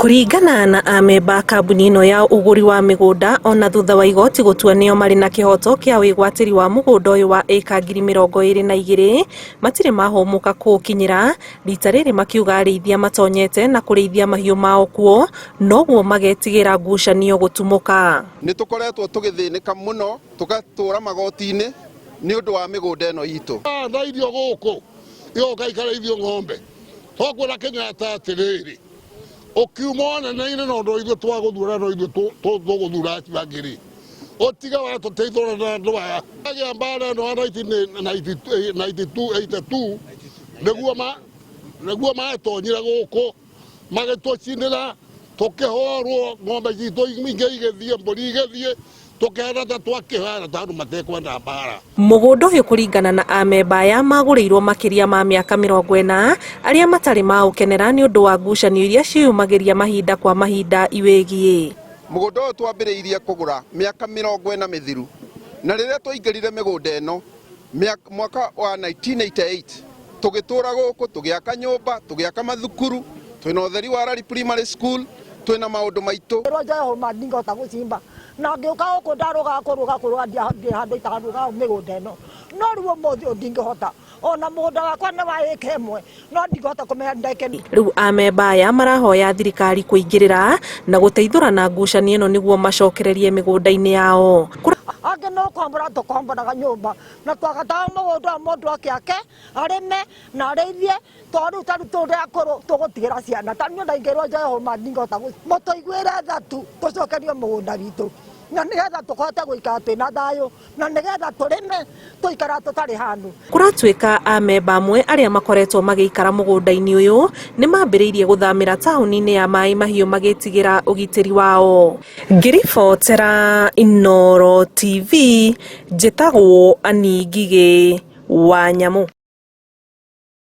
Kũringana na amemba a kambuni ĩno ya ũgũri wa mĩgũnda ona thutha wa igoti gũtua nĩo marĩ na kĩhoto kĩa wĩgwatĩri wa mũgũnda ũyũ wa ĩka 22,000 matirĩ mahũmũka kũũkinyĩra rita rĩrĩ makiuga arĩithia matonyete na kũrĩithia mahiũ mao kuo noguo magetigĩra ngucanio gũtumũka. Nĩ tũkoretwo tũgĩthĩnĩka mũno tũgatũra magoti-inĩ nĩ ũndũ wa mĩgũnda ĩno itũ. Na irio gũkũ igoka ikarĩithio ng'ombe twakwĩra Kenyatta atĩrĩrĩ ũkiuma onene-inĩ no ũndũ ithuĩ twagũthura no ithuĩ tũgũthura acio angĩ rĩ ũtige watũteithũra na andũ aya agĩa mbara ĩno ya 1992 82 nĩguo ma nĩguo matonyire gũkũ magĩtũcinĩra tũkĩhorwo ng'ombe citũ ingĩ igĩthiĩ mbũri igĩthiĩ tũkĩhana ta twakĩhana ta andũ matekwenda mbara. Mũgũnda ũyũ kũringana na amemba aya magũrĩirwo makĩria ma mĩaka 40 arĩa matarĩ maũkenera nĩ ũndũ wa ngucanio iria ciĩyumagĩria mahinda kwa mahinda iwĩgiĩ. Mũgũnda ũyũ twambĩrĩirie kũgũra mĩaka 40 mĩthiru na rĩrĩa twaingĩrire mĩgũnda ĩno mwaka wa 1988 tũgĩtũra gũkũ tũgĩaka nyũmba tũgĩaka mathukuru twĩna ũtheri wa Rari Primary School twĩna maũndũ maitũ. Rwa ndingĩhota gũcimba na ngĩũka gũkũ ndarũgaga kũrũga kũrũga ndĩ handũ itarũgaga mĩgũnda ĩno no rĩu ũmũthĩ ũyũ ndingĩhota ona mũgũnda wakwa nĩ wa ĩka ĩmwe no ndingĩhota kũmenya ndeke. Rĩu amemba aya marahoya thirikari kũingĩrĩra na gũteithũrana ngucanio ĩno nĩguo macokererie mĩgũnda-inĩ yao. Angĩ no kombora tũkomboraga nyũmba na twagataga mũgũnda wa mũndũ akĩake arĩme na arĩithie tondũ rĩu tarĩu tũrĩ akũrũ tũgũtigĩra ciana ta niĩ ndaingĩrwo njoe hũma ndingĩhota mũtũiguĩre tha tu tũcokerio mũgũnda witũ na nĩgetha tũhote gũikara twĩna thayũ na nĩgetha tũrĩme tũikara tũtarĩ handũ. Kũratuĩka amemba amwe arĩa makoretwo magĩikara mũgũnda-inĩ ũyũ nĩ mambĩrĩirie gũthamĩra taũni-inĩ ya Maĩ Mahiũ magĩtigĩra ũgitĩri wao. Ngĩribotera Inooro TV njĩtagwo Annie Ngigĩ wa Nyamũ.